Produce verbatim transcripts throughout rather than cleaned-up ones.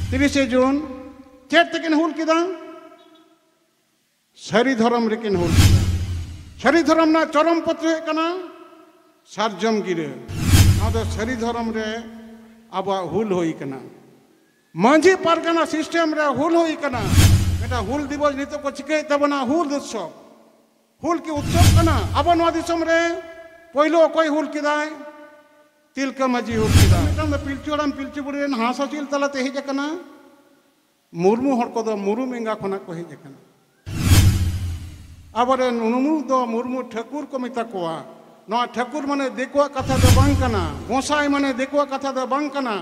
ᱛᱤᱨᱤᱥᱮ ᱡᱩᱱ ᱪᱮᱫ ᱛᱮᱠᱤᱱ ᱦᱩᱞ ᱠᱮᱫᱟ? ᱥᱟᱹᱨᱤ ᱫᱷᱚᱨᱚᱢ ᱨᱮᱠᱤᱱ ᱦᱩᱞ ᱠᱮᱫᱟ᱾ ᱥᱟᱹᱨᱤ ᱫᱷᱚᱨᱚᱢ ᱨᱮᱱᱟᱜ ᱪᱚᱨᱚᱢ ᱯᱚᱫᱽ ᱦᱩᱭᱩᱜ ᱠᱟᱱᱟ ᱥᱟᱨᱡᱚᱢ ᱜᱤᱨᱟᱹ᱾ ᱱᱚᱣᱟ ᱫᱚ ᱥᱟᱹᱨᱤ ᱫᱷᱚᱨᱚᱢ ᱨᱮ ᱟᱵᱚᱣᱟᱜ ᱦᱩᱞ ᱦᱩᱭ ᱠᱟᱱᱟ᱾ ᱢᱟᱹᱡᱷᱤ ᱯᱟᱨᱜᱟᱱᱟ ᱥᱤᱥᱴᱮᱢ ᱨᱮ ᱦᱩᱞ ᱦᱩᱭ ᱠᱟᱱᱟ᱾ ᱢᱤᱫᱴᱟᱝ ᱦᱩᱞ ᱫᱤᱵᱚᱥ ᱱᱤᱛᱚᱜ ᱠᱚ ᱪᱤᱠᱟᱹᱭᱮᱫ ᱛᱟᱵᱚᱱᱟ, ᱦᱩᱞ ᱩᱛᱥᱚᱵ᱾ ᱦᱩᱞ ᱠᱤ ᱩᱛᱥᱚᱵ ᱠᱟᱱᱟ? ᱟᱵᱚ ᱱᱚᱣᱟ ᱫᱤᱥᱚᱢ ᱨᱮ ᱯᱳᱭᱞᱳ ᱚᱠᱚᱭ ᱦᱩᱞ ᱠᱮᱫᱟᱭ? ᱛᱤᱞᱠᱟᱹ ᱢᱟᱹᱡᱷᱤ ᱦᱩᱞ ᱠᱮᱫᱟ᱾ ᱢᱤᱫᱴᱟᱝ ᱫᱚ ᱯᱤᱞᱪᱩ ᱦᱟᱲᱟᱢ ᱯᱤᱞᱪᱩ ᱵᱩᱲᱦᱤ ᱨᱮᱱ ᱦᱟᱸᱥ ᱦᱟᱹᱥᱤᱞ ᱛᱟᱞᱟᱛᱮ ᱦᱮᱡ ᱟᱠᱟᱱᱟ᱾ ᱢᱩᱨᱢᱩ ᱦᱚᱲ ᱠᱚᱫᱚ ᱢᱩᱨᱩᱢ ᱮᱸᱜᱟ ᱠᱷᱚᱱᱟᱜ ᱠᱚ ᱦᱮᱡ ᱟᱠᱟᱱᱟ᱾ ᱟᱵᱚᱨᱮᱱ ᱢᱩᱨᱢᱩ ᱫᱚ ᱢᱩᱨᱢᱩ ᱴᱷᱟᱹᱠᱩᱨ ᱠᱚ ᱢᱮᱛᱟ ᱠᱚᱣᱟ᱾ ᱱᱚᱣᱟ ᱴᱷᱟᱹᱠᱩᱨ ᱢᱟᱱᱮ ᱫᱤᱠᱩᱣᱟᱜ ᱠᱟᱛᱷᱟ ᱫᱚ ᱵᱟᱝ ᱠᱟᱱᱟ᱾ ᱜᱚᱸᱥᱟᱭ ᱢᱟᱱᱮ ᱫᱤᱠᱩᱣᱟᱜ ᱠᱟᱛᱷᱟ ᱫᱚ ᱵᱟᱝ ᱠᱟᱱᱟ᱾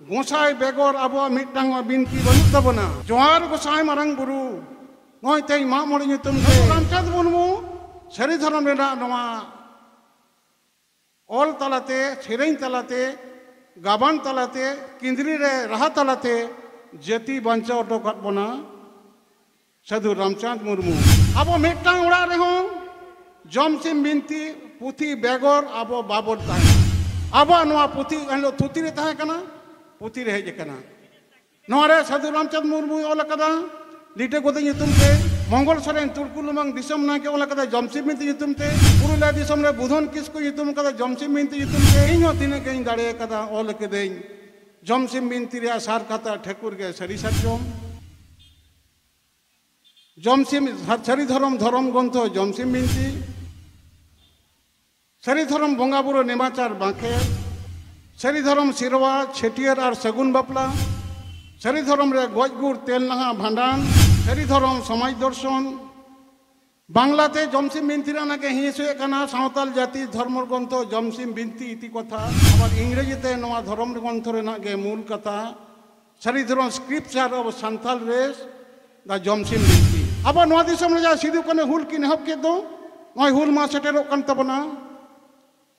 ᱜᱚᱸᱥᱟᱭ ᱵᱮᱜᱚᱨ ᱟᱵᱚᱣᱟᱜ ᱢᱤᱫᱴᱟᱝ ᱦᱚᱸ ᱵᱤᱱᱛᱤ ᱵᱟᱹᱱᱩᱜ ᱛᱟᱵᱚᱱᱟ᱾ ᱡᱚᱦᱟᱨ ᱜᱚᱸᱥᱟᱭ ᱢᱟᱨᱟᱝ ᱵᱩᱨᱩ, ᱱᱚᱜᱼᱚᱭ ᱛᱮᱦᱮᱧ ᱢᱟᱜ ᱢᱚᱬᱮ ᱧᱩᱛᱩᱢ ᱛᱮ ᱨᱟᱢᱪᱟᱸᱫᱽ ᱢᱩᱨᱢᱩ ᱥᱟᱹᱨᱤ ᱫᱷᱚᱨᱚᱢ ᱨᱮᱱᱟᱜ ᱱᱚᱣᱟ ᱚᱞ ᱛᱟᱞᱟᱛᱮ, ᱥᱮᱨᱮᱧ ᱛᱟᱞᱟᱛᱮ, ᱜᱟᱵᱟᱱ ᱛᱟᱞᱟᱛᱮ, ᱠᱤᱸᱫᱽᱨᱤ ᱨᱮ ᱨᱟᱦᱟ ᱛᱟᱞᱟᱛᱮ ᱡᱟᱹᱛᱤ ᱵᱟᱧᱪᱟᱣ ᱦᱚᱴᱚ ᱠᱟᱫ ᱵᱚᱱᱟ ᱥᱟᱹᱫᱷᱩ ᱨᱟᱢᱪᱟᱸᱫᱽ ᱢᱩᱨᱢᱩ᱾ ᱟᱵᱚ ᱢᱤᱫᱴᱟᱝ ᱚᱲᱟᱜ ᱨᱮᱦᱚᱸ ᱡᱚᱢᱥᱤᱢ ᱵᱤᱱᱛᱤ ᱯᱩᱛᱷᱤ ᱵᱮᱜᱚᱨ ᱟᱵᱚ ᱵᱟᱵᱚᱱ ᱛᱟᱦᱮᱱᱟ᱾ ᱟᱵᱚᱣᱟᱜ ᱱᱚᱣᱟ ᱯᱩᱛᱷᱤ ᱮᱱᱦᱤᱞᱳᱜ ᱛᱷᱩᱛᱤ ᱨᱮ ᱛᱟᱦᱮᱸ ᱠᱟᱱᱟ, ᱯᱩᱛᱷᱤ ᱨᱮ ᱦᱮᱡ ᱟᱠᱟᱱᱟ᱾ ᱱᱚᱣᱟ ᱨᱮ ᱥᱟᱹᱫᱷᱩ ᱨᱟᱢᱪᱟᱸᱫᱽ ᱢᱩᱨᱢᱩᱭ ᱚᱞ ᱟᱠᱟᱫᱟ ᱞᱤᱴᱟᱹ ᱜᱚᱫᱮ ᱧᱩᱛᱩᱢ ᱛᱮ, ᱢᱚᱝᱜᱚᱞ ᱥᱚᱨᱮᱱ ᱛᱩᱲᱠᱩ ᱞᱩᱢᱟᱝ ᱫᱤᱥᱚᱢ ᱱᱟᱭᱠᱮ ᱚᱞ ᱟᱠᱟᱫᱟ ᱡᱚᱢᱥᱤᱢ ᱵᱤᱱᱛᱤ ᱧᱩᱛᱩᱢ ᱛᱮ, ᱯᱩᱨᱩᱞᱤᱭᱟ ᱫᱤᱥᱚᱢ ᱨᱮ ᱵᱩᱫᱷᱚᱱ ᱠᱤᱥᱠᱩ ᱧᱩᱛᱩᱢ ᱟᱠᱟᱫᱟ ᱡᱚᱢᱥᱤᱢ ᱵᱤᱱᱛᱤ ᱧᱩᱛᱩᱢ ᱛᱮ᱾ ᱤᱧ ᱦᱚᱸ ᱛᱤᱱᱟᱹᱜ ᱜᱮᱧ ᱫᱟᱲᱮ ᱟᱠᱟᱫᱟ ᱚᱞ ᱟᱠᱟᱫᱟᱹᱧ ᱡᱚᱢᱥᱤᱢ ᱵᱤᱱᱛᱤ ᱨᱮᱭᱟᱜ ᱥᱟᱨ ᱠᱟᱛᱷᱟ ᱴᱷᱟᱹᱠᱩᱨ ᱜᱮ ᱥᱟᱹᱨᱤ ᱥᱟᱨᱡᱚᱢ᱾ ᱡᱚᱢᱥᱤᱢ ᱥᱟᱹᱨᱤ ᱫᱷᱚᱨᱚᱢ ᱫᱷᱚᱨᱚᱢ ᱜᱨᱚᱱᱛᱷᱚ ᱡᱚᱢᱥᱤᱢ ᱵᱤᱱᱛᱤ, ᱥᱟᱹᱨᱤ ᱫᱷᱚᱨᱚᱢ ᱵᱚᱸᱜᱟ ᱵᱩᱨᱩ ᱱᱮᱢᱟᱪᱟᱨ ᱵᱟᱸᱠᱷᱮᱲ, ᱥᱟᱹᱨᱤ ᱫᱷᱚᱨᱚᱢ ᱥᱮᱨᱣᱟ ᱪᱷᱟᱹᱴᱭᱟᱹᱨ ᱟᱨ ᱥᱟᱹᱜᱩᱱ ᱵᱟᱯᱞᱟ, ᱥᱟᱹᱨᱤ ᱫᱷᱚᱨᱚᱢ ᱨᱮ ᱜᱚᱡ ᱜᱩᱨ ᱛᱮᱞ ᱱᱟᱦᱟ ᱵᱷᱟᱸᱰᱟᱱ, ᱥᱟᱹᱨᱤ ᱫᱷᱚᱨᱚᱢ ᱥᱚᱢᱟᱡᱽ ᱫᱚᱨᱥᱚᱱ, ᱵᱟᱝᱞᱟᱛᱮ ᱡᱚᱢᱥᱤᱢ ᱵᱤᱱᱛᱤ ᱨᱮᱱᱟᱜ ᱜᱮ ᱦᱤᱸᱥ ᱦᱩᱭᱩᱜ ᱠᱟᱱᱟ ᱥᱟᱶᱛᱟᱞ ᱡᱟᱹᱛᱤ ᱫᱷᱚᱨᱢᱚ ᱜᱨᱚᱱᱛᱷᱚ ᱡᱚᱢᱥᱤᱢ ᱵᱤᱱᱛᱤ ᱤᱛᱤ ᱠᱚᱛᱷᱟ᱾ ᱟᱵᱟᱨ ᱤᱝᱨᱮᱡᱤ ᱛᱮ ᱱᱚᱣᱟ ᱫᱷᱚᱨᱚᱢ ᱜᱨᱚᱱᱛᱷᱚ ᱨᱮᱱᱟᱜ ᱜᱮ ᱢᱩᱞ ᱠᱟᱛᱷᱟ ᱥᱟᱹᱨᱤ ᱫᱷᱚᱨᱚᱢ Scripture of Santal Race, the ᱡᱚᱢᱥᱤᱢ ᱵᱤᱱᱛᱤ᱾ ᱟᱵᱚ ᱱᱚᱣᱟ ᱫᱤᱥᱚᱢ ᱨᱮ ᱡᱟᱦᱟᱸ ᱥᱤᱫᱩ ᱠᱟᱹᱱᱦᱩ ᱦᱩᱞ ᱠᱤᱱ ᱮᱦᱚᱵ ᱠᱮᱫ ᱫᱚ, ᱱᱚᱜᱼᱚᱭ ᱦᱩᱞ ᱢᱟ ᱥᱮᱴᱮᱨᱚᱜ ᱠᱟᱱ ᱛᱟᱵᱚᱱᱟ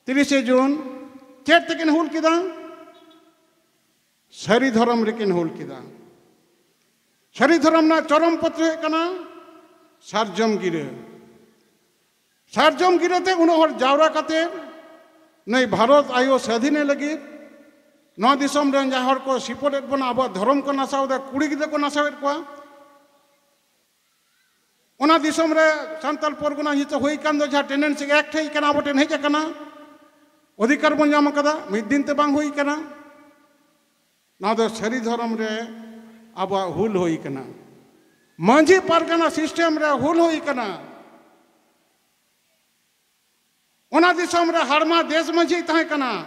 ᱛᱤᱨᱤᱥᱮ ᱡᱩᱱ᱾ ᱪᱮᱫ ᱛᱮᱠᱤᱱ ᱦᱩᱞ ᱠᱮᱫᱟ? ᱥᱟᱹᱨᱤ ᱫᱷᱚᱨᱚᱢ ᱨᱮᱠᱤᱱ ᱦᱩᱞ ᱠᱮᱫᱟ᱾ ᱥᱟᱹᱨᱤ ᱫᱷᱚᱨᱚᱢ ᱨᱮᱱᱟᱜ ᱪᱚᱨᱚᱢ ᱯᱚᱫᱽ ᱦᱩᱭᱩᱜ ᱠᱟᱱᱟ ᱥᱟᱨᱡᱚᱢ ᱜᱤᱨᱟᱹ᱾ ᱥᱟᱨᱡᱚᱢ ᱜᱤᱨᱟᱹᱛᱮ ᱩᱱᱟᱹᱜ ᱦᱚᱲ ᱡᱟᱣᱨᱟ ᱠᱟᱛᱮ ᱱᱩᱭ ᱵᱷᱟᱨᱚᱛ ᱟᱭᱳ ᱥᱟᱹᱫᱷᱤᱱᱮ ᱞᱟᱹᱜᱤᱫ ᱱᱚᱣᱟ ᱫᱤᱥᱚᱢ ᱨᱮᱱ ᱡᱟᱦᱟᱸ ᱦᱚᱲ ᱠᱚ ᱥᱤᱯᱚᱴᱮᱫ ᱵᱚᱱᱟ, ᱟᱵᱚᱣᱟᱜ ᱫᱷᱚᱨᱚᱢ ᱠᱚ ᱱᱟᱥᱟᱣ ᱮᱫᱟ, ᱠᱩᱲᱤ ᱜᱤᱫᱽᱨᱟᱹ ᱠᱚ ᱱᱟᱥᱟᱣᱮᱫ ᱠᱚᱣᱟ᱾ ᱚᱱᱟ ᱫᱤᱥᱚᱢ ᱨᱮ ᱥᱟᱱᱛᱟᱲ ᱯᱚᱨᱜᱚᱱᱟ ᱱᱤᱛᱚᱜ ᱦᱩᱭ ᱠᱟᱱ ᱫᱚ ᱡᱟᱦᱟᱸ ᱴᱮᱱᱰᱮᱱᱥᱤ ᱮᱠᱴ ᱦᱮᱡ ᱟᱠᱟᱱᱟ, ᱟᱵᱚ ᱴᱷᱮᱱ ᱦᱮᱡ ᱟᱠᱟᱱᱟ, ᱚᱫᱷᱤᱠᱟᱨ ᱵᱚᱱ ᱧᱟᱢ ᱟᱠᱟᱫᱟ, ᱢᱤᱫ ᱫᱤᱱ ᱛᱮ ᱵᱟᱝ ᱦᱩᱭ ᱟᱠᱟᱱᱟ᱾ ᱱᱚᱣᱟ ᱫᱚ ᱥᱟᱹᱨᱤ ᱫᱷᱚᱨᱚᱢ ᱨᱮ ᱟᱵᱚᱣᱟᱜ ᱦᱩᱞ ᱦᱩᱭ ᱟᱠᱟᱱᱟ, ᱢᱟᱹᱡᱷᱤ ᱯᱟᱨᱜᱟᱱᱟ ᱥᱤᱥᱴᱮᱢ ᱨᱮ ᱦᱩᱞ ᱦᱩᱭ ᱟᱠᱟᱱᱟ᱾ ᱚᱱᱟ ᱫᱤᱥᱚᱢ ᱨᱮ ᱦᱟᱲᱢᱟ ᱫᱮᱥ ᱢᱟᱹᱡᱷᱤ ᱛᱟᱦᱮᱸ ᱠᱟᱱᱟ᱾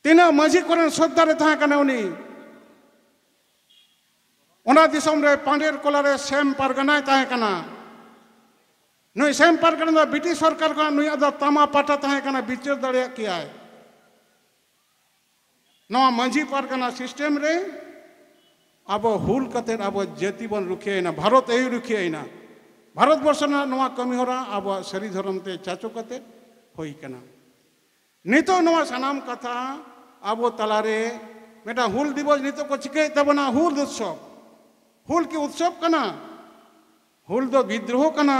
ᱛᱤᱱᱟᱹᱜ ᱢᱟᱹᱡᱷᱤ ᱠᱚᱨᱮᱱ ᱥᱚᱨᱫᱟᱨᱮ ᱛᱟᱦᱮᱸ ᱠᱟᱱᱟ ᱩᱱᱤ᱾ ᱚᱱᱟ ᱫᱤᱥᱚᱢ ᱨᱮ ᱯᱟᱸᱰᱮᱨ ᱠᱚᱞᱟ ᱨᱮ ᱥᱮᱢ ᱯᱟᱨᱜᱟᱱᱟᱭ ᱛᱟᱦᱮᱸ ᱠᱟᱱᱟ᱾ ᱱᱩᱭ ᱥᱮᱢ ᱯᱟᱨᱜᱟᱱᱟ ᱫᱚ ᱵᱨᱤᱴᱤᱥ ᱥᱚᱨᱠᱟᱨ ᱠᱷᱚᱱᱟᱜ ᱱᱩᱭᱟᱜ ᱫᱚ ᱛᱟᱢᱟ ᱯᱟᱴᱟ ᱛᱟᱦᱮᱸ ᱠᱟᱱᱟ, ᱵᱤᱪᱟᱹᱨ ᱫᱟᱲᱮᱭᱟᱜ ᱠᱮᱭᱟᱭ᱾ ᱱᱚᱣᱟ ᱢᱟᱹᱡᱷᱤ ᱯᱟᱨᱜᱟᱱᱟ ᱥᱤᱥᱴᱮᱢ ᱨᱮ ᱟᱵᱚ ᱦᱩᱞ ᱠᱟᱛᱮᱫ ᱟᱵᱚ ᱡᱟᱹᱛᱤ ᱵᱚᱱ ᱨᱩᱠᱷᱤᱭᱟᱹᱭᱮᱱᱟ, ᱵᱷᱟᱨᱚᱛ ᱟᱹᱭᱩ ᱨᱩᱠᱷᱤᱭᱟᱹᱭᱮᱱᱟ᱾ ᱵᱷᱟᱨᱚᱛ ᱵᱚᱨᱥᱚ ᱨᱮᱱᱟᱜ ᱱᱚᱣᱟ ᱠᱟᱹᱢᱤ ᱦᱚᱨᱟ ᱟᱵᱚᱣᱟᱜ ᱥᱟᱹᱨᱤ ᱫᱷᱚᱨᱚᱢ ᱛᱮ ᱪᱟᱪᱚ ᱠᱟᱛᱮᱫ ᱦᱩᱭ ᱠᱟᱱᱟ᱾ ᱱᱤᱛᱚᱜ ᱱᱚᱣᱟ ᱥᱟᱱᱟᱢ ᱠᱟᱛᱷᱟ ᱟᱵᱚ ᱛᱟᱞᱟᱨᱮ ᱢᱤᱫᱴᱟᱝ ᱦᱩᱞ ᱫᱤᱵᱚᱥ ᱱᱤᱛᱚᱜ ᱠᱚ ᱪᱤᱠᱟᱹᱭᱮᱫ ᱛᱟᱵᱚᱱᱟ, ᱦᱩᱞ ᱩᱛᱥᱚᱵ᱾ ᱦᱩᱞ ᱠᱤ ᱩᱛᱥᱚᱵ ᱠᱟᱱᱟ? ᱦᱩᱞ ᱫᱚ ᱵᱤᱫᱽᱨᱳᱦᱚ ᱠᱟᱱᱟ᱾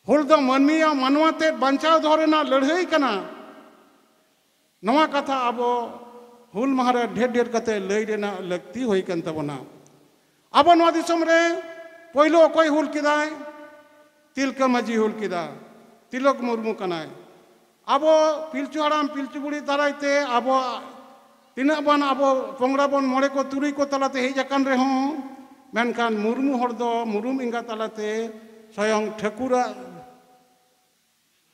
ᱦᱩᱞ ᱫᱚ ᱢᱟᱹᱱᱢᱤᱭᱟᱜ ᱢᱟᱱᱣᱟ ᱛᱮᱫ ᱵᱟᱧᱪᱟᱣ ᱫᱚᱦᱚ ᱨᱮᱱᱟᱜ ᱞᱟᱹᱲᱦᱟᱹᱭ ᱠᱟᱱᱟ᱾ ᱱᱚᱣᱟ ᱠᱟᱛᱷᱟ ᱟᱵᱚ ᱦᱩᱞ ᱢᱟᱦᱟ ᱨᱮ ᱰᱷᱮᱨ ᱰᱷᱮᱨ ᱠᱟᱛᱮ ᱞᱟᱹᱭ ᱨᱮᱱᱟᱜ ᱞᱟᱹᱠᱛᱤ ᱦᱩᱭ ᱠᱟᱱ ᱛᱟᱵᱚᱱᱟ᱾ ᱟᱵᱚ ᱱᱚᱣᱟ ᱫᱤᱥᱚᱢ ᱨᱮ ᱯᱳᱭᱞᱳ ᱚᱠᱚᱭ ᱦᱩᱞ ᱠᱮᱫᱟᱭ? ᱛᱤᱞᱠᱟᱹ ᱢᱟᱹᱡᱷᱤ ᱦᱩᱞ ᱠᱮᱫᱟ, ᱛᱤᱞᱚᱠ ᱢᱩᱨᱢᱩ ᱠᱟᱱᱟᱭ᱾ ᱟᱵᱚ ᱯᱤᱞᱪᱩ ᱦᱟᱲᱟᱢ ᱯᱤᱞᱪᱩ ᱵᱩᱲᱦᱤ ᱫᱟᱨᱟᱭ ᱛᱮ ᱟᱵᱚ ᱛᱤᱱᱟᱹᱜ ᱵᱚᱱ, ᱟᱵᱚ ᱯᱚᱝᱲᱟ ᱵᱚᱱ ᱢᱚᱬᱮ ᱠᱚ ᱛᱩᱨᱩᱭ ᱠᱚ ᱛᱟᱞᱟᱛᱮ ᱦᱮᱡ ᱟᱠᱟᱱ ᱨᱮᱦᱚᱸ, ᱢᱮᱱᱠᱷᱟᱱ ᱢᱩᱨᱢᱩ ᱦᱚᱲ ᱫᱚ ᱢᱩᱨᱩᱢ ᱮᱸᱜᱟ ᱛᱟᱞᱟᱛᱮ ᱥᱚᱭᱚᱝ ᱴᱷᱟᱹᱠᱩᱨᱟᱜ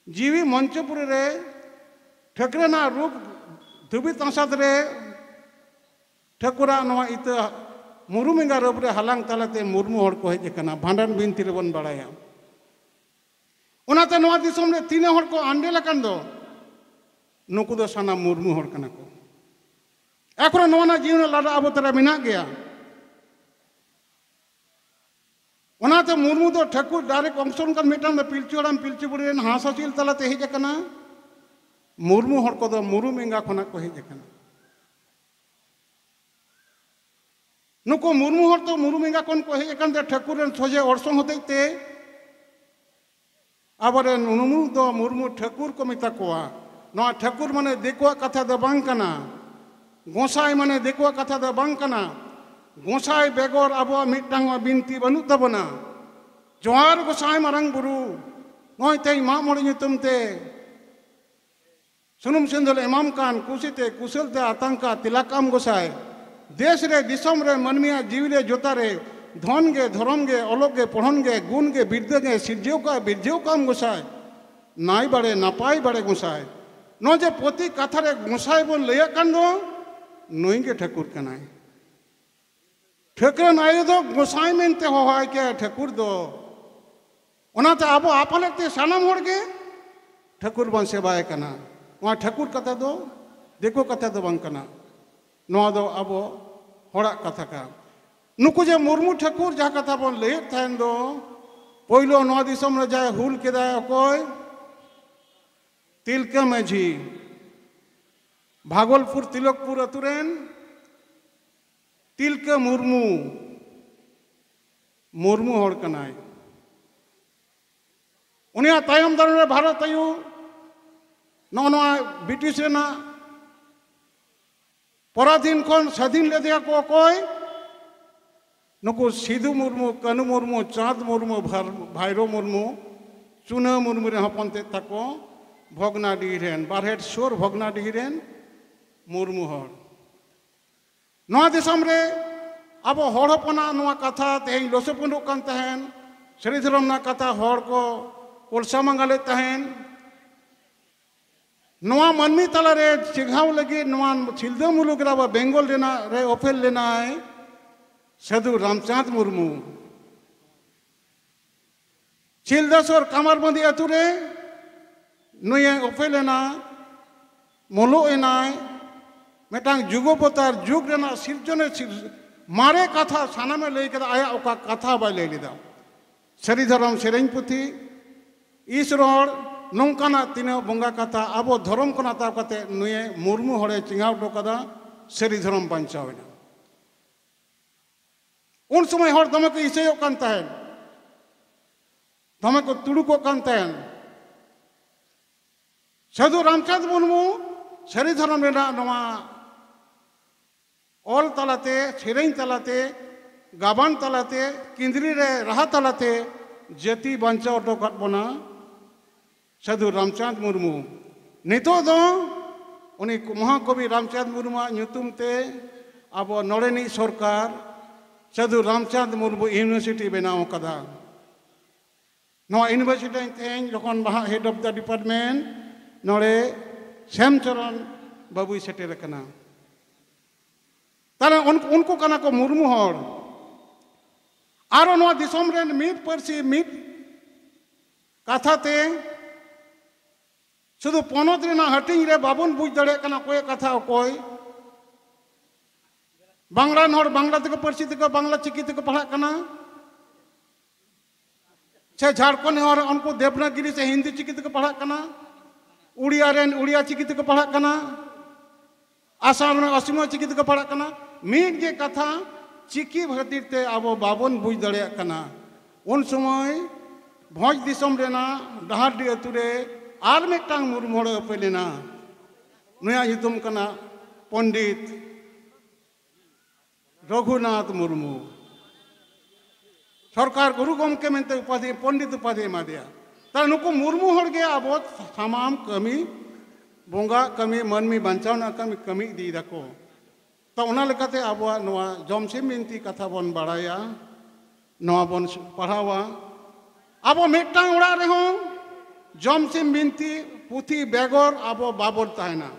ᱡᱤᱣᱤ ᱢᱚᱧᱪᱚᱯᱩᱨᱤ ᱨᱮ ᱴᱷᱟᱹᱠᱨᱟᱹᱱᱟᱜ ᱨᱩᱯ ᱫᱷᱩᱵᱤ ᱛᱟᱸᱥᱟᱫ ᱨᱮ ᱴᱷᱟᱹᱠᱩᱨᱟᱜ ᱱᱚᱣᱟ ᱤᱛᱟᱹ ᱢᱩᱨᱩᱢ ᱮᱸᱜᱟ ᱨᱩᱯ ᱨᱮ ᱦᱟᱞᱟᱝ ᱛᱟᱞᱟᱛᱮ ᱢᱩᱨᱢᱩ ᱦᱚᱲ ᱠᱚ ᱦᱮᱡ ᱟᱠᱟᱱᱟ᱾ ᱵᱷᱟᱸᱰᱟᱱ ᱵᱤᱱᱛᱤ ᱨᱮᱵᱚᱱ ᱵᱟᱲᱟᱭᱟ᱾ ᱚᱱᱟᱛᱮ ᱱᱚᱣᱟ ᱫᱤᱥᱚᱢ ᱨᱮ ᱛᱤᱱᱟᱹᱜ ᱦᱚᱲ ᱠᱚ ᱟᱱᱰᱮᱞ ᱟᱠᱟᱱ ᱫᱚ, ᱱᱩᱠᱩ ᱫᱚ ᱥᱟᱱᱟᱢ ᱢᱩᱨᱢᱩ ᱦᱚᱲ ᱠᱟᱱᱟ ᱠᱚ᱾ ᱮᱠᱷᱚᱱᱚ ᱱᱚᱣᱟ ᱨᱮᱱᱟᱜ ᱡᱤᱭᱚᱱ ᱨᱮᱱᱟᱜ ᱞᱟᱰᱟ ᱟᱵᱚ ᱛᱟᱞᱟ ᱢᱮᱱᱟᱜ ᱜᱮᱭᱟ᱾ ᱚᱱᱟᱛᱮ ᱢᱩᱨᱢᱩ ᱫᱚ ᱴᱷᱟᱹᱠᱩᱨ ᱰᱟᱭᱨᱮᱠᱴ ᱚᱝᱥᱚ ᱠᱟᱱ, ᱢᱤᱫᱴᱟᱝ ᱫᱚ ᱯᱤᱞᱪᱩ ᱦᱟᱲᱟᱢ ᱯᱤᱞᱪᱩ ᱵᱩᱲᱦᱤ ᱨᱮᱱ ᱦᱟᱸᱥ ᱦᱟᱹᱥᱤᱞ ᱛᱟᱞᱟᱛᱮ ᱦᱮᱡ ᱟᱠᱟᱱᱟ᱾ ᱢᱩᱨᱢᱩ ᱦᱚᱲ ᱠᱚᱫᱚ ᱢᱩᱨᱩᱢ ᱮᱸᱜᱟ ᱠᱷᱚᱱᱟᱜ ᱠᱚ ᱦᱮᱡ ᱟᱠᱟᱱᱟ᱾ ᱱᱩᱠᱩ ᱢᱩᱨᱢᱩ ᱦᱚᱲ ᱫᱚ ᱢᱩᱨᱢᱩ ᱮᱸᱜᱟ ᱠᱷᱚᱱ ᱠᱚ ᱦᱮᱡ ᱟᱠᱟᱱ ᱛᱮ ᱴᱷᱟᱹᱠᱩᱨ ᱨᱮᱱ ᱥᱚᱡᱷᱮ ᱚᱨᱥᱚᱝ ᱦᱚᱛᱮᱡ ᱛᱮ ᱟᱵᱚᱨᱮᱱ ᱢᱩᱨᱢᱩ ᱫᱚ ᱢᱩᱨᱢᱩ ᱴᱷᱟᱹᱠᱩᱨ ᱠᱚ ᱢᱮᱛᱟ ᱠᱚᱣᱟ᱾ ᱱᱚᱣᱟ ᱴᱷᱟᱹᱠᱩᱨ ᱢᱟᱱᱮ ᱫᱤᱠᱩᱣᱟᱜ ᱠᱟᱛᱷᱟ ᱫᱚ ᱵᱟᱝ ᱠᱟᱱᱟ᱾ ᱜᱚᱸᱥᱟᱭ ᱢᱟᱱᱮ ᱫᱤᱠᱩᱣᱟᱜ ᱠᱟᱛᱷᱟ ᱫᱚ ᱵᱟᱝ ᱠᱟᱱᱟ᱾ ᱜᱚᱸᱥᱟᱭ ᱵᱮᱜᱚᱨ ᱟᱵᱚᱣᱟᱜ ᱢᱤᱫᱴᱟᱝ ᱦᱚᱸ ᱵᱤᱱᱛᱤ ᱵᱟᱹᱱᱩᱜ ᱛᱟᱵᱚᱱᱟ᱾ ᱡᱚᱦᱟᱨ ᱜᱚᱸᱥᱟᱭ ᱢᱟᱨᱟᱝ ᱵᱩᱨᱩ, ᱱᱚᱜᱼᱚᱭ ᱛᱮᱦᱮᱧ ᱢᱟᱜ ᱢᱚᱬᱮ ᱧᱩᱛᱩᱢ ᱛᱮ ᱥᱩᱱᱩᱢ ᱥᱤᱸᱫᱩᱨ ᱮᱢᱟᱢ ᱠᱟᱱ, ᱠᱩᱥᱤᱛᱮ ᱠᱩᱥᱟᱹᱞ ᱛᱮ ᱟᱛᱟᱝ ᱠᱟ ᱛᱤᱞᱟᱠᱟᱢ ᱜᱚᱸᱥᱟᱭ᱾ ᱫᱮᱥ ᱨᱮ ᱫᱤᱥᱚᱢ ᱨᱮ ᱢᱟᱹᱱᱢᱤᱭᱟᱜ ᱡᱤᱣᱤ ᱨᱮ ᱡᱚᱛᱟ ᱨᱮ ᱫᱷᱚᱱ ᱜᱮ ᱫᱷᱚᱨᱚᱢ ᱜᱮ ᱚᱞᱚᱜ ᱜᱮ ᱯᱚᱲᱦᱚᱱ ᱜᱮ ᱜᱩᱱ ᱜᱮ ᱵᱤᱨᱫᱟᱹ ᱜᱮ ᱥᱤᱨᱡᱟᱹᱣ ᱠᱟ ᱵᱤᱨᱡᱟᱹᱣ ᱠᱟᱢ ᱜᱚᱸᱥᱟᱭ᱾ ᱱᱟᱭ ᱵᱟᱲᱮ ᱱᱟᱯᱟᱭ ᱵᱟᱲᱮ ᱜᱚᱸᱥᱟᱭ᱾ ᱱᱚᱜᱼᱚᱭ ᱡᱮ ᱯᱨᱚᱛᱤ ᱠᱟᱛᱷᱟ ᱨᱮ ᱜᱚᱸᱥᱟᱭ ᱵᱚᱱ ᱞᱟᱹᱭᱟᱜ ᱠᱟᱱ ᱫᱚ, ᱱᱩᱭ ᱜᱮ ᱴᱷᱟᱹᱠᱩᱨ ᱠᱟᱱᱟᱭ᱾ ᱴᱷᱟᱹᱠᱨᱟᱹᱱ ᱟᱭᱳ ᱫᱚ ᱜᱚᱸᱥᱟᱭ ᱢᱮᱱᱛᱮ ᱦᱚᱦᱚᱣᱟᱭ ᱠᱮᱭᱟ ᱴᱷᱟᱹᱠᱩᱨ ᱫᱚ᱾ ᱚᱱᱟᱛᱮ ᱟᱵᱚ ᱟᱯᱟᱞᱮᱫ ᱛᱮ ᱥᱟᱱᱟᱢ ᱦᱚᱲ ᱜᱮ ᱴᱷᱟᱹᱠᱩᱨ ᱵᱚᱱ ᱥᱮᱵᱟᱭ ᱠᱟᱱᱟ᱾ ᱱᱚᱣᱟ ᱴᱷᱟᱹᱠᱩᱨ ᱠᱟᱛᱷᱟ ᱫᱚ ᱫᱤᱠᱩ ᱠᱟᱛᱷᱟ ᱫᱚ ᱵᱟᱝ ᱠᱟᱱᱟ᱾ ᱱᱚᱣᱟ ᱫᱚ ᱟᱵᱚ ᱦᱚᱲᱟᱜ ᱠᱟᱛᱷᱟ ᱠᱟᱱᱟ᱾ ᱱᱩᱠᱩ ᱡᱮ ᱢᱩᱨᱢᱩ ᱴᱷᱟᱹᱠᱩᱨ ᱡᱟᱦᱟᱸ ᱠᱟᱛᱷᱟ ᱵᱚᱱ ᱞᱟᱹᱭᱮᱫ ᱛᱟᱦᱮᱱ ᱫᱚ, ᱯᱳᱭᱞᱳ ᱱᱚᱣᱟ ᱫᱤᱥᱚᱢ ᱨᱮ ᱡᱟᱦᱟᱸᱭ ᱦᱩᱞ ᱠᱮᱫᱟᱭ ᱚᱠᱚᱭ? ᱛᱤᱞᱠᱟᱹ ᱢᱟᱹᱡᱷᱤ, ᱵᱷᱟᱜᱚᱞᱯᱩᱨ ᱛᱤᱞᱚᱠᱯᱩᱨ ᱟᱹᱛᱩ ᱨᱮᱱ ᱛᱤᱞᱠᱟᱹ ᱢᱩᱨᱢᱩ, ᱢᱩᱨᱢᱩ ᱦᱚᱲ ᱠᱟᱱᱟᱭ᱾ ᱩᱱᱤᱭᱟᱜ ᱛᱟᱭᱚᱢ ᱫᱟᱨᱟᱢ ᱨᱮ ᱵᱷᱟᱨᱚᱛ ᱟᱭᱳ ᱱᱚᱜᱼᱚ ᱱᱚᱣᱟ ᱵᱨᱤᱴᱤᱥ ᱨᱮᱱᱟᱜ ᱯᱚᱨᱟᱫᱷᱤᱱ ᱠᱷᱚᱱ ᱥᱟᱹᱫᱷᱤᱱ ᱞᱮᱫᱮᱭᱟ ᱠᱚ ᱚᱠᱚᱭ? ᱱᱩᱠᱩ ᱥᱤᱫᱷᱩ ᱢᱩᱨᱢᱩ, ᱠᱟᱹᱱᱩ ᱢᱩᱨᱢᱩ, ᱪᱟᱸᱫᱽ ᱢᱩᱨᱢᱩ, ᱵᱷᱟᱨ-, ᱵᱷᱟᱭᱨᱳ ᱢᱩᱨᱢᱩ, ᱪᱩᱱᱟᱹ ᱢᱩᱨᱢᱩ ᱨᱮᱱ ᱦᱚᱯᱚᱱ ᱛᱮᱫ ᱛᱟᱠᱚ, ᱵᱷᱚᱜᱽᱱᱟᱰᱤᱦᱤ ᱨᱮᱱ, ᱵᱟᱨᱦᱮᱴ ᱥᱩᱨ ᱵᱷᱚᱜᱽᱱᱟᱰᱤᱦᱤ ᱨᱮᱱ ᱢᱩᱨᱢᱩ ᱦᱚᱲ᱾ ᱱᱚᱣᱟ ᱫᱤᱥᱚᱢ ᱨᱮ ᱟᱵᱚ ᱦᱚᱲ ᱦᱚᱯᱚᱱᱟᱜ ᱱᱚᱣᱟ ᱠᱟᱛᱷᱟ ᱛᱮᱦᱮᱧ ᱞᱚᱥᱚᱯᱩᱸᱰᱚᱜ ᱠᱟᱱ ᱛᱟᱦᱮᱸᱱ, ᱥᱟᱹᱨᱤ ᱫᱷᱚᱨᱚᱢ ᱨᱮᱱᱟᱜ ᱠᱟᱛᱷᱟ ᱦᱚᱲ ᱠᱚ ᱠᱚᱞᱥᱟ ᱢᱟᱸᱜᱟᱞᱮᱫ ᱛᱟᱦᱮᱸᱱ᱾ ᱱᱚᱣᱟ ᱢᱟᱹᱱᱢᱤ ᱛᱟᱞᱟᱨᱮ ᱪᱮᱸᱜᱷᱟᱣ ᱞᱟᱹᱜᱤᱫ ᱱᱚᱣᱟ ᱥᱤᱞᱫᱟᱹ ᱢᱩᱞᱩᱠ ᱨᱮ ᱟᱵᱚ ᱵᱮᱝᱜᱚᱞ ᱨᱮᱱᱟᱜ ᱨᱮ ᱚᱯᱮᱞ ᱞᱮᱱᱟᱭ ᱥᱟᱹᱫᱷᱩ ᱨᱟᱢᱪᱟᱸᱫᱽ ᱢᱩᱨᱢᱩ᱾ ᱥᱤᱞᱫᱟᱹ ᱥᱩᱨ ᱠᱟᱢᱟᱨᱵᱟᱸᱫᱤ ᱟᱹᱛᱩ ᱨᱮ ᱱᱩᱭᱮ ᱚᱯᱮᱞ ᱮᱱᱟ, ᱢᱩᱞᱩᱜ ᱮᱱᱟᱭ, ᱢᱤᱫᱴᱟᱝ ᱡᱩᱜᱚᱵᱚᱛᱟᱨ ᱡᱩᱜᱽ ᱨᱮᱱᱟᱜ ᱥᱤᱨᱡᱚᱱᱮ ᱥᱤᱨ-, ᱢᱟᱨᱮ ᱠᱟᱛᱷᱟ ᱥᱟᱱᱟᱢᱮ ᱞᱟᱹᱭ ᱠᱮᱫᱟ, ᱟᱭᱟᱜ ᱚᱠᱟ ᱠᱟᱛᱷᱟ ᱵᱟᱭ ᱞᱟᱹᱭ ᱞᱮᱫᱟ᱾ ᱥᱟᱹᱨᱤ ᱫᱷᱚᱨᱚᱢ ᱥᱮᱨᱮᱧ ᱯᱩᱛᱷᱤ, ᱤᱥ ᱨᱚᱲ, ᱱᱚᱝᱠᱟᱱᱟᱜ ᱛᱤᱱᱟᱹᱜ ᱵᱚᱸᱜᱟ ᱠᱟᱛᱷᱟ ᱟᱵᱚ ᱫᱷᱚᱨᱚᱢ ᱠᱷᱚᱱ ᱦᱟᱛᱟᱣ ᱠᱟᱛᱮ ᱱᱩᱭᱮ ᱢᱩᱨᱢᱩ ᱦᱚᱲᱮ ᱪᱮᱸᱜᱷᱟᱣ ᱦᱚᱴᱚ ᱠᱟᱫᱟ, ᱥᱟᱹᱨᱤ ᱫᱷᱚᱨᱚᱢ ᱵᱟᱧᱪᱟᱣ ᱮᱱᱟ᱾ ᱩᱱ ᱥᱚᱢᱚᱭ ᱦᱚᱲ ᱫᱚᱢᱮ ᱠᱚ ᱤᱥᱟᱹᱭᱚᱜ ᱠᱟᱱ ᱛᱟᱦᱮᱸᱱ, ᱫᱚᱢᱮ ᱠᱚ ᱛᱩᱲᱩᱠᱚᱜ ᱠᱟᱱ ᱛᱟᱦᱮᱸᱱ᱾ ᱥᱟᱹᱫᱷᱩ ᱨᱟᱢᱪᱟᱸᱫᱽ ᱢᱩᱨᱢᱩ ᱥᱟᱹᱨᱤ ᱫᱷᱚᱨᱚᱢ ᱨᱮᱱᱟᱜ ᱱᱚᱣᱟ ᱚᱞ ᱛᱟᱞᱟᱛᱮ, ᱥᱮᱨᱮᱧ ᱛᱟᱞᱟᱛᱮ, ᱜᱟᱵᱟᱱ ᱛᱟᱞᱟᱛᱮ, ᱠᱤᱸᱫᱽᱨᱤ ᱨᱮ ᱨᱟᱦᱟ ᱛᱟᱞᱟᱛᱮ ᱡᱟᱹᱛᱤ ᱵᱟᱧᱪᱟᱣ ᱦᱚᱴᱚ ᱠᱟᱫ ᱵᱚᱱᱟ ᱥᱟᱹᱫᱷᱩ ᱨᱟᱢᱪᱟᱸᱫᱽ ᱢᱩᱨᱢᱩ᱾ ᱱᱤᱛᱚᱜ ᱫᱚ ᱩᱱᱤ ᱢᱚᱦᱟᱠᱚᱵᱤ ᱨᱟᱢᱪᱟᱸᱫᱽ ᱢᱩᱨᱢᱩᱣᱟᱜ ᱧᱩᱛᱩᱢ ᱛᱮ ᱟᱵᱚ ᱱᱚᱰᱮᱱᱤᱡ ᱥᱚᱨᱠᱟᱨ ᱥᱟᱹᱫᱷᱩ ᱨᱟᱢᱪᱟᱸᱫᱽ ᱢᱩᱨᱢᱩ ᱤᱭᱩᱱᱤᱵᱷᱟᱨᱥᱤᱴᱤ ᱵᱮᱱᱟᱣ ᱟᱠᱟᱫᱟ᱾ ᱱᱚᱣᱟ ᱤᱭᱩᱱᱤᱵᱷᱟᱨᱥᱤᱴᱤ ᱨᱮ ᱛᱮᱦᱮᱧ ᱡᱚᱠᱷᱚᱱ ᱢᱟᱦᱟ head of the department ᱱᱚᱰᱮ ᱥᱮᱢᱪᱚᱨᱚᱱ ᱵᱟᱹᱵᱩᱭ ᱥᱮᱴᱮᱨ ᱟᱠᱟᱱᱟ᱾ ᱛᱟᱦᱞᱮ ᱩᱱᱠᱩ, ᱩᱱᱠᱩ ᱠᱟᱱᱟ ᱠᱚ ᱢᱩᱨᱢᱩ ᱦᱚᱲ᱾ ᱟᱨᱚ ᱱᱚᱣᱟ ᱫᱤᱥᱚᱢ ᱨᱮᱱ ᱢᱤᱫ ᱯᱟᱹᱨᱥᱤ ᱢᱤᱫ ᱠᱟᱛᱷᱟ ᱛᱮ ᱥᱩᱫᱷᱩ ᱯᱚᱱᱚᱛ ᱨᱮᱱᱟᱜ ᱦᱟᱹᱴᱤᱧ ᱨᱮ ᱵᱟᱵᱚᱱ ᱵᱩᱡᱽ ᱫᱟᱲᱮᱭᱟᱜ ᱠᱟᱱᱟ ᱚᱠᱚᱭᱟᱜ ᱠᱟᱛᱷᱟ ᱚᱠᱚᱭ᱾ ᱵᱟᱝᱞᱟ ᱨᱮᱱ ᱦᱚᱲ ᱵᱟᱝᱞᱟ ᱛᱮᱠᱚ ᱯᱟᱹᱨᱥᱤ ᱛᱮᱠᱚ, ᱵᱟᱝᱞᱟ ᱪᱤᱠᱤ ᱛᱮᱠᱚ ᱯᱟᱲᱦᱟᱜ ᱠᱟᱱᱟ, ᱥᱮ ᱡᱷᱟᱲᱠᱷᱚᱸᱰ ᱨᱮᱱ ᱦᱚᱲ ᱩᱱᱠᱩ ᱫᱮᱵᱽᱱᱟᱜᱤᱨᱤ ᱥᱮ ᱦᱤᱱᱫᱤ ᱪᱤᱠᱤ ᱛᱮᱠᱚ ᱯᱟᱲᱦᱟᱜ ᱠᱟᱱᱟ, ᱩᱲᱤᱭᱟ ᱨᱮᱱ ᱩᱲᱤᱭᱟ ᱪᱤᱠᱤ ᱛᱮᱠᱚ ᱯᱟᱲᱦᱟᱜ ᱠᱟᱱᱟ, ᱟᱥᱟᱢ ᱨᱮᱱ ᱟᱥᱟᱢᱤᱭᱟ ᱪᱤᱠᱤ ᱛᱮᱠᱚ ᱯᱟᱲᱦᱟᱜ ᱠᱟᱱᱟ᱾ ᱢᱤᱫ ᱜᱮ ᱠᱟᱛᱷᱟ, ᱪᱤᱠᱤ ᱠᱷᱟᱹᱛᱤᱨ ᱛᱮ ᱟᱵᱚ ᱵᱟᱵᱚᱱ ᱵᱩᱡᱽ ᱫᱟᱲᱮᱭᱟᱜ ᱠᱟᱱᱟ᱾ ᱩᱱ ᱥᱚᱢᱚᱭ ᱵᱷᱚᱸᱡᱽ ᱫᱤᱥᱚᱢ ᱨᱮᱱᱟᱜ ᱰᱟᱦᱟᱨᱰᱤ ᱟᱹᱛᱩ ᱨᱮ ᱟᱨ ᱢᱤᱫᱴᱟᱝ ᱢᱩᱨᱢᱩ ᱦᱚᱲᱮ ᱩᱯᱮᱞ ᱮᱱᱟ᱾ ᱱᱩᱭᱟᱜ ᱧᱩᱛᱩᱢ ᱠᱟᱱᱟ ᱯᱚᱱᱰᱤᱛ ᱨᱚᱜᱷᱩᱱᱟᱛᱷ ᱢᱩᱨᱢᱩ᱾ ᱥᱚᱨᱠᱟᱨ ᱜᱩᱨᱩ ᱜᱚᱢᱠᱮ ᱢᱮᱱᱛᱮ ᱩᱯᱟᱫᱷᱤ, ᱯᱚᱱᱰᱤᱛ ᱩᱯᱟᱫᱷᱤ ᱮᱢᱟ ᱫᱮᱭᱟ᱾ ᱛᱟᱦᱞᱮ ᱱᱩᱠᱩ ᱢᱩᱨᱢᱩ ᱦᱚᱲ ᱜᱮ ᱟᱵᱚ ᱥᱟᱱᱟᱢ ᱠᱟᱹᱢᱤ, ᱵᱚᱸᱜᱟ ᱠᱟᱹᱢᱤ, ᱢᱟᱹᱱᱢᱤ ᱵᱟᱧᱪᱟᱣ ᱨᱮᱱᱟᱜ ᱠᱟᱹᱢᱤ, ᱠᱟᱹᱢᱤ ᱤᱫᱤᱭ ᱫᱟᱠᱚ᱾ ᱛᱚ ᱚᱱᱟ ᱞᱮᱠᱟᱛᱮ ᱟᱵᱚᱣᱟᱜ ᱱᱚᱣᱟ ᱡᱚᱢᱥᱤᱢ ᱵᱤᱱᱛᱤ ᱠᱟᱛᱷᱟ ᱵᱚᱱ ᱵᱟᱲᱟᱭᱟ, ᱱᱚᱣᱟ ᱵᱚᱱ ᱯᱟᱲᱦᱟᱣᱟ᱾ ᱟᱵᱚ ᱢᱤᱫᱴᱟᱝ ᱚᱲᱟᱜ ᱨᱮᱦᱚᱸ ᱡᱚᱢᱥᱤᱢ ᱵᱤᱱᱛᱤ ᱯᱩᱛᱷᱤ ᱵᱮᱜᱚᱨ ᱟᱵᱚ ᱵᱟᱵᱚᱱ ᱛᱟᱦᱮᱱᱟ᱾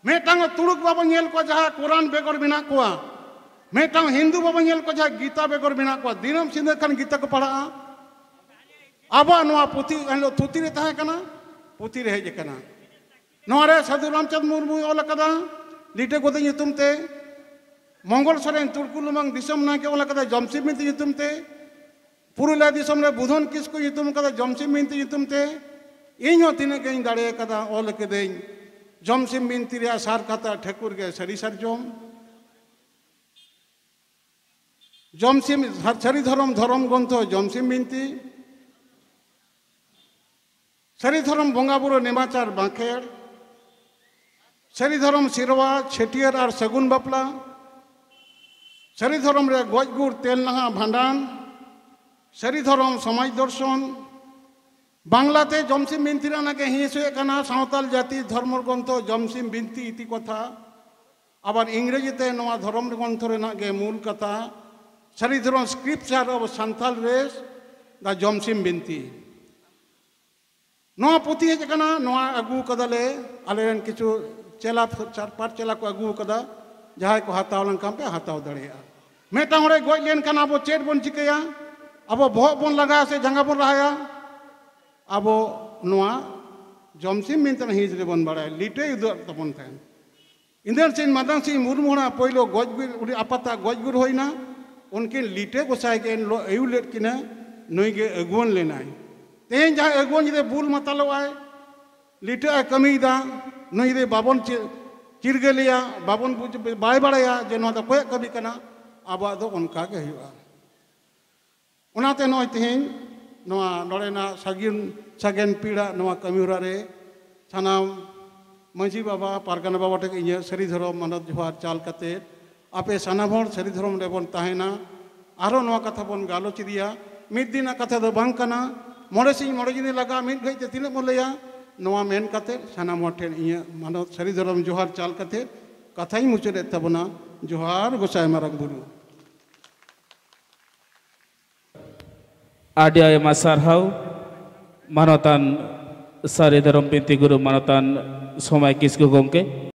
ᱢᱤᱫᱴᱟᱝ ᱛᱩᱲᱩᱠ ᱵᱟᱵᱚᱱ ᱧᱮᱞ ᱠᱚᱣᱟ ᱡᱟᱦᱟᱸ ᱠᱳᱨᱟᱱ ᱵᱮᱜᱚᱨ ᱢᱮᱱᱟᱜ ᱠᱚᱣᱟ, ᱢᱤᱫᱴᱟᱝ ᱦᱤᱱᱫᱩ ᱵᱟᱵᱚᱱ ᱧᱮᱞ ᱠᱚᱣᱟ ᱡᱟᱦᱟᱸ ᱜᱤᱛᱟ ᱵᱮᱜᱚᱨ ᱢᱮᱱᱟᱜ ᱠᱚᱣᱟ᱾ ᱫᱤᱱᱟᱹᱢ ᱥᱤᱸᱜᱟᱹᱲ ᱠᱷᱟᱱ ᱜᱤᱛᱟ ᱠᱚ ᱯᱟᱲᱦᱟᱜᱼᱟ᱾ ᱟᱵᱚᱣᱟᱜ ᱱᱚᱣᱟ ᱯᱩᱛᱷᱤ ᱮᱱᱦᱤᱞᱳᱜ ᱛᱷᱩᱛᱤ ᱨᱮ ᱛᱟᱦᱮᱸ ᱠᱟᱱᱟ, ᱯᱩᱛᱷᱤ ᱨᱮ ᱦᱮᱡ ᱟᱠᱟᱱᱟ᱾ ᱱᱚᱣᱟ ᱨᱮ ᱥᱟᱹᱫᱷᱩ ᱨᱟᱢᱪᱟᱸᱫᱽ ᱢᱩᱨᱢᱩᱭ ᱚᱞ ᱟᱠᱟᱫᱟ ᱞᱤᱴᱟᱹ ᱜᱚᱫᱮ ᱧᱩᱛᱩᱢ ᱛᱮ, ᱢᱚᱝᱜᱚᱞ ᱥᱚᱨᱮᱱ ᱛᱩᱲᱠᱩ ᱞᱩᱢᱟᱹᱝ ᱫᱤᱥᱚᱢ ᱱᱟᱭᱠᱮ ᱚᱞ ᱟᱠᱟᱫᱟ ᱡᱚᱢᱥᱤᱢ ᱵᱤᱱᱛᱤ ᱧᱩᱛᱩᱢ ᱛᱮ, ᱯᱩᱨᱩᱞᱤᱭᱟᱹ ᱫᱤᱥᱚᱢ ᱨᱮ ᱵᱩᱫᱷᱚᱱ ᱠᱤᱥᱠᱩ ᱧᱩᱛᱩᱢ ᱟᱠᱟᱫᱟ ᱡᱚᱢᱥᱤᱢ ᱵᱤᱱᱛᱤ ᱧᱩᱛᱩᱢ ᱛᱮ᱾ ᱤᱧ ᱦᱚᱸ ᱛᱤᱱᱟᱹᱜ ᱜᱮᱧ ᱫᱟᱲᱮ ᱟᱠᱟᱫᱟ ᱚᱞ ᱟᱠᱟᱫᱟᱹᱧ᱾ ᱡᱚᱢᱥᱤᱢ ᱵᱤᱱᱛᱤ ᱨᱮᱭᱟᱜ ᱥᱟᱨ ᱠᱟᱛᱷᱟ ᱴᱷᱟᱹᱠᱩᱨ ᱜᱮ ᱥᱟᱹᱨᱤ ᱥᱟᱨᱡᱚᱢ᱾ ᱡᱚᱢᱥᱤᱢ ᱥᱟᱹᱨᱤ ᱫᱷᱚᱨᱚᱢ, ᱫᱷᱚᱨᱚᱢ ᱜᱨᱚᱱᱛᱷᱚ ᱡᱚᱢᱥᱤᱢ ᱵᱤᱱᱛᱤ᱾ ᱥᱟᱹᱨᱤ ᱫᱷᱚᱨᱚᱢ ᱵᱚᱸᱜᱟ ᱵᱩᱨᱩ ᱱᱮᱢᱟᱪᱟᱨ ᱵᱟᱸᱠᱷᱮᱲ, ᱥᱟᱹᱨᱤ ᱫᱷᱚᱨᱚᱢ ᱥᱮᱨᱣᱟ ᱪᱷᱟᱹᱴᱭᱟᱹᱨ ᱟᱨ ᱥᱟᱹᱜᱩᱱ ᱵᱟᱯᱞᱟ, ᱥᱟᱹᱨᱤ ᱫᱷᱚᱨᱚᱢ ᱨᱮ ᱜᱚᱡ ᱜᱩᱨ ᱛᱮᱞ ᱱᱟᱦᱟ ᱵᱷᱟᱸᱰᱟᱱ, ᱥᱟᱹᱨᱤ ᱫᱷᱚᱨᱚᱢ ᱥᱚᱢᱟᱡᱽ ᱫᱚᱨᱥᱚᱱ, ᱵᱟᱝᱞᱟᱛᱮ ᱡᱚᱢᱥᱤᱢ ᱵᱤᱱᱛᱤ ᱨᱮᱱᱟᱜ ᱜᱮ ᱦᱤᱸᱥ ᱦᱩᱭᱩᱜ ᱠᱟᱱᱟ ᱥᱟᱶᱛᱟᱞ ᱡᱟᱹᱛᱤ ᱫᱷᱚᱨᱢᱚ ᱜᱨᱚᱱᱛᱷᱚ ᱡᱚᱢᱥᱤᱢ ᱵᱤᱱᱛᱤ ᱤᱛᱤ ᱠᱚᱛᱷᱟ᱾ ᱟᱵᱟᱨ ᱤᱝᱨᱮᱡᱤ ᱛᱮ ᱱᱚᱣᱟ ᱫᱷᱚᱨᱚᱢ ᱜᱨᱚᱱᱛᱷᱚ ᱨᱮᱱᱟᱜ ᱜᱮ ᱢᱩᱞ ᱠᱟᱛᱷᱟ, ᱥᱟᱹᱨᱤ ᱫᱷᱚᱨᱚᱢ Scripture of Santal Race, the ᱡᱚᱢᱥᱤᱢ ᱵᱤᱱᱛᱤ᱾ ᱱᱚᱣᱟ ᱯᱩᱛᱷᱤ ᱦᱮᱡ ᱟᱠᱟᱱᱟ, ᱱᱚᱣᱟ ᱟᱹᱜᱩ ᱠᱟᱫᱟᱞᱮ, ᱟᱞᱮᱨᱮᱱ ᱠᱤᱪᱷᱩ ᱪᱮᱞᱟ, ᱪᱟᱨ ᱯᱟᱸᱪ ᱪᱮᱞᱟ ᱠᱚ ᱟᱹᱜᱩ ᱠᱟᱫᱟ᱾ ᱡᱟᱦᱟᱸᱭ ᱠᱚ ᱦᱟᱛᱟᱣ ᱞᱮᱱᱠᱷᱟᱱ ᱯᱮ ᱦᱟᱛᱟᱣ ᱫᱟᱲᱮᱭᱟᱜᱼᱟ᱾ ᱢᱤᱫᱴᱟᱝ ᱦᱚᱲᱮ ᱜᱚᱡ ᱞᱮᱱᱠᱷᱟᱱ ᱟᱵᱚ ᱪᱮᱫ ᱵᱚᱱ ᱪᱤᱠᱟᱹᱭᱟ? ᱟᱵᱚ ᱵᱚᱦᱚᱜ ᱵᱚᱱ ᱞᱟᱜᱟᱭᱟ ᱥᱮ ᱡᱟᱸᱜᱟ ᱵᱚᱱ ᱨᱟᱦᱟᱭᱟ? ᱟᱵᱚ ᱱᱚᱣᱟ ᱡᱚᱢᱥᱤᱢ ᱢᱮᱱᱛᱮ ᱦᱤᱸᱥ ᱨᱮᱵᱚᱱ ᱵᱟᱲᱟᱭᱟ, ᱞᱤᱴᱟᱹᱭ ᱩᱫᱩᱜ ᱛᱟᱵᱚᱱ ᱛᱟᱦᱮᱸᱱ᱾ ᱤᱱᱫᱚᱨ ᱥᱤᱝ ᱢᱟᱫᱟᱱ ᱥᱤᱝ ᱢᱩᱨᱢᱩ ᱦᱚᱲᱟᱜ ᱯᱳᱭᱞᱳ ᱜᱚᱡ ᱜᱩᱨ, ᱩᱱᱤ ᱟᱯᱟᱛᱟᱜ ᱜᱚᱡ ᱜᱩᱨ ᱦᱩᱭᱱᱟ᱾ ᱩᱱᱠᱤᱱ ᱞᱤᱴᱟᱹ ᱜᱚᱸᱥᱟᱭ ᱜᱮ ᱮᱱ ᱦᱤᱞᱳᱜ ᱟᱹᱭᱩᱨ ᱞᱮᱫ ᱠᱤᱱᱟ, ᱱᱩᱭ ᱜᱮ ᱟᱹᱜᱩᱣᱟᱹᱱ ᱞᱮᱱᱟᱭ᱾ ᱛᱮᱦᱮᱧ ᱡᱟᱦᱟᱸᱭ ᱟᱹᱜᱩᱣᱟᱹᱱ ᱡᱩᱫᱤ ᱵᱩᱞ ᱢᱟᱛᱟᱞᱚᱜ ᱟᱭ, ᱞᱤᱴᱟᱹ ᱟᱭ ᱠᱟᱹᱢᱤᱭᱮᱫᱟ, ᱱᱩᱭ ᱡᱩᱫᱤ ᱵᱟᱵᱚᱱ ᱪᱤ-, ᱪᱤᱨᱜᱟᱹᱞᱮᱭᱟ, ᱵᱟᱵᱚᱱ ᱵᱩᱡ-, ᱵᱟᱭ ᱵᱟᱲᱟᱭᱟ ᱡᱮ ᱱᱚᱣᱟ ᱫᱚ ᱚᱠᱚᱭᱟᱜ ᱠᱟᱹᱢᱤ ᱠᱟᱱᱟ, ᱟᱵᱚᱣᱟᱜ ᱫᱚ ᱚᱱᱠᱟ ᱜᱮ ᱦᱩᱭᱩᱜᱼᱟ᱾ ᱚᱱᱟᱛᱮ ᱱᱚᱜᱼᱚᱭ ᱛᱮᱦᱮᱧ ᱱᱚᱣᱟ ᱱᱚᱰᱮᱱᱟᱜ ᱥᱟᱹᱜᱩᱱ ᱥᱟᱜᱮᱱ ᱯᱤᱲᱟᱜ ᱱᱚᱣᱟ ᱠᱟᱹᱢᱤ ᱦᱚᱨᱟ ᱨᱮ ᱥᱟᱱᱟᱢ ᱢᱟᱹᱡᱷᱤ ᱵᱟᱵᱟ, ᱯᱟᱨᱜᱟᱱᱟ ᱵᱟᱵᱟ ᱴᱷᱮᱱ ᱤᱧᱟᱹᱜ ᱥᱟᱹᱨᱤ ᱫᱷᱚᱨᱚᱢ ᱢᱟᱱᱚᱛ ᱡᱚᱦᱟᱨ ᱪᱟᱞ ᱠᱟᱛᱮ, ᱟᱯᱮ ᱥᱟᱱᱟᱢ ᱦᱚᱲ ᱥᱟᱹᱨᱤ ᱫᱷᱚᱨᱚᱢ ᱨᱮᱵᱚᱱ ᱛᱟᱦᱮᱱᱟ᱾ ᱟᱨᱦᱚᱸ ᱱᱚᱣᱟ ᱠᱟᱛᱷᱟ ᱵᱚᱱ ᱜᱟᱞᱚᱪ ᱤᱫᱤᱭᱟ᱾ ᱢᱤᱫ ᱫᱤᱱᱟᱜ ᱠᱟᱛᱷᱟ ᱫᱚ ᱵᱟᱝ ᱠᱟᱱᱟ, ᱢᱚᱬᱮ ᱥᱤᱧ ᱢᱚᱬᱮ ᱧᱤᱫᱟᱹ ᱞᱟᱜᱟᱜᱼᱟ, ᱢᱤᱫ ᱜᱷᱟᱹᱲᱤᱡ ᱛᱮ ᱛᱤᱱᱟᱹᱜ ᱵᱚᱱ ᱞᱟᱹᱭᱟ? ᱱᱚᱣᱟ ᱢᱮᱱ ᱠᱟᱛᱮ ᱥᱟᱱᱟᱢ ᱦᱚᱲ ᱴᱷᱮᱱ ᱤᱧᱟᱹᱜ ᱢᱟᱱᱚᱛ ᱥᱟᱹᱨᱤ ᱫᱷᱚᱨᱚᱢ ᱡᱚᱦᱟᱨ ᱪᱟᱞ ᱠᱟᱛᱮ ᱠᱟᱛᱷᱟᱧ ᱢᱩᱪᱟᱹᱫᱮᱫ ᱛᱟᱵᱚᱱᱟ᱾ ᱡᱚᱦᱟᱨ ᱜᱚᱸᱥᱟᱭ ᱢᱟᱨᱟᱝ ᱵᱩᱨᱩ᱾ ᱟᱹᱰᱤ ᱟᱭᱢᱟ ᱥᱟᱨᱦᱟᱣ ᱢᱟᱱᱚᱛᱟᱱ ᱥᱟᱹᱨᱤ ᱫᱷᱚᱨᱚᱢ ᱵᱤᱱᱛᱤ ᱜᱩᱨᱩ ᱢᱟᱱᱚᱛᱟᱱ ᱥᱚᱢᱟᱭ ᱠᱤᱥᱠᱩ ᱜᱚᱢᱠᱮ᱾